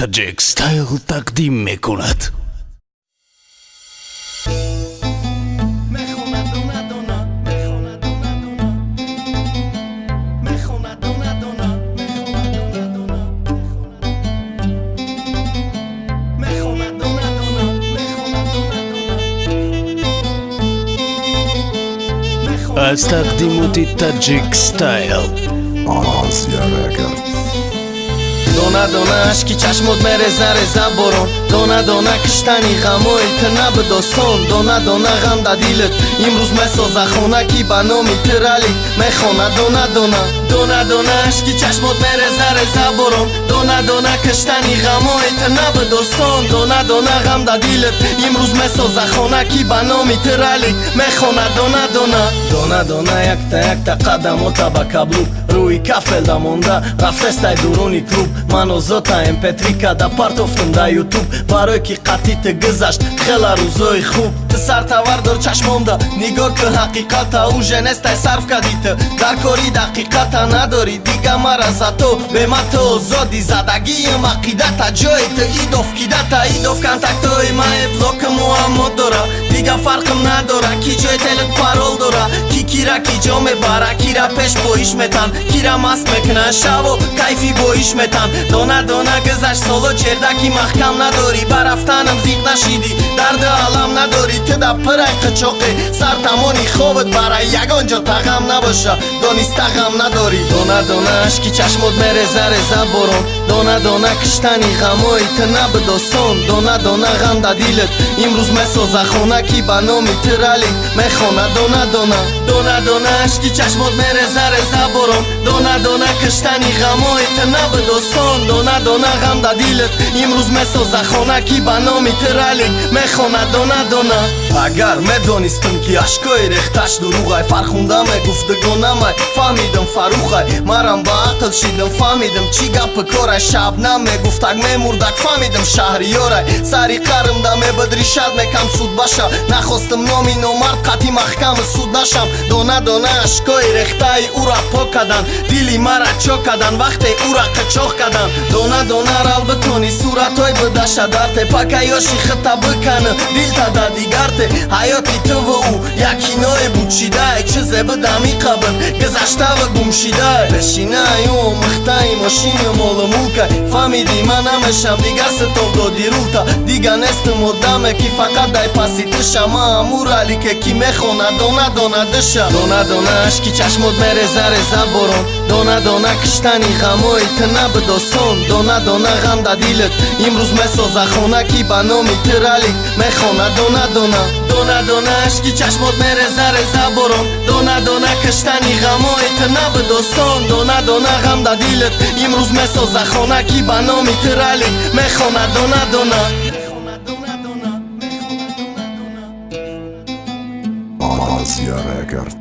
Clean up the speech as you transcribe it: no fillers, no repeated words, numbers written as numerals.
Таджик Стайл тақдим мекунад. Мехонад дона дона, мехонад дона дона, мехонад дона дона, мехонад дона дона, мехонад дона дона, мехонад дона дона. Аз тақдимоти Таджик Стайл. Азия Рекорд. Дона дона ашки чашмот мереза, реза борон. Дона дона киштани ғамои ту набуд осон. Дона дона ғам да дилат имрӯз месоза хона, ки ба номи ту ралик мехона. Дона дона, дона дона ашки чашмот мереза, реза борон. Дона дона киштани ғамои ту набуд осон. Дона дона ғам да дилат имрӯз месоза хона, ки ба номи ту ралик мехона. Дона дона, дона дона якта якта қадамота ба каблук рӯи кафелда монда рафтестай дуруни клуб. Ман озота mp3 када партофтум да Ютуб, барое ки қатъи ту гузашт хела рӯзои хуб. Ту сартавар дор чашмонда, нигоҳ ки ҳақиқата уже нестай, сарф кади ту дар кори дақиқата надорӣ дига мара зато бема ту озодӣ задагиим ақидата ҷои ту идов кидата идов контактои мае блоки муаммо дора. Дига фарқм надора, ки ҷои телет парол дора, ки кира ки ҷо мебара, кира пеш боиш метан, кира маст мекунан, шаво кайфи боиш метан. Дона дона гузашт соло, чердаки маҳкам надорӣ, ба рафтанам зиқ нашидӣ, дарди алам надорӣ. Ту да пирай қичоқе сар тамони хобат барай, ягон ҷо тағам набоша, дониста ғам надорӣ. Дона дона ашки чашмот мереза, реза борон. Дона дона киштани ғамои ту набуд осон. Дона дона ғам да дилат имрӯз месоза хона, ки ба номи ту ралик мехона. Дона дона, дона дона ашки чашмот мереза, реза борон. Дона дона киштани ғамои ту набуд осон. Дона дона ғам да дилат имрӯз месоза хона, ки ба номи ту ралик мехона. Дона дона, агар медонистам, ки ашкои рехташ дуруғай, Фархунда мегуфт дугонамай, фаҳмидам Фарухай, марам ба ақл шидам, фаҳмидам чӣ гапи корай. Шабнам мегуфтак мемурдак, фаҳмидам Шаҳриёрай. Сари қармда мебуд ришад мекам суд баша, нахостам номи номард қатъи маҳками суд нашам. Дона дона ашкои рехтаи ӯра пок кадан, дили мара чок кадан, вақте ӯра қичоқ кадан. Дона дона рал битони суратҳои будаша дарте, пакаёши хита биканы дилта да дигарте. Ҳаёти туву ӯ як киное буд шидай, чизе будами қабр гузаштаву гумшидай. Пешинаи ӯ омӯхтаи мошини молу мулкай, фаҳмидӣ, ман намешам дига ситов доди рулта. Дига нестум одаме, ки фақат дай паси тиша, ма амуралике, ки мехона дона дона дыша. Дона дона ашки чашмот мереза, реза борон. Дона дона киштани ғамои ту набуд осон. Дона дона ғам да дилат имрӯз месоза хона, ки ба номи ту ралик мехона. Дона дона, дона дона ашки чашмот мереза, реза борон. Дона дона киштани ғамои ту набуд осон. Дона дона ғам да дилат имрӯз месоза хона, ки ба номи ту ралик мехона. Дона дона. Азия Рекорд.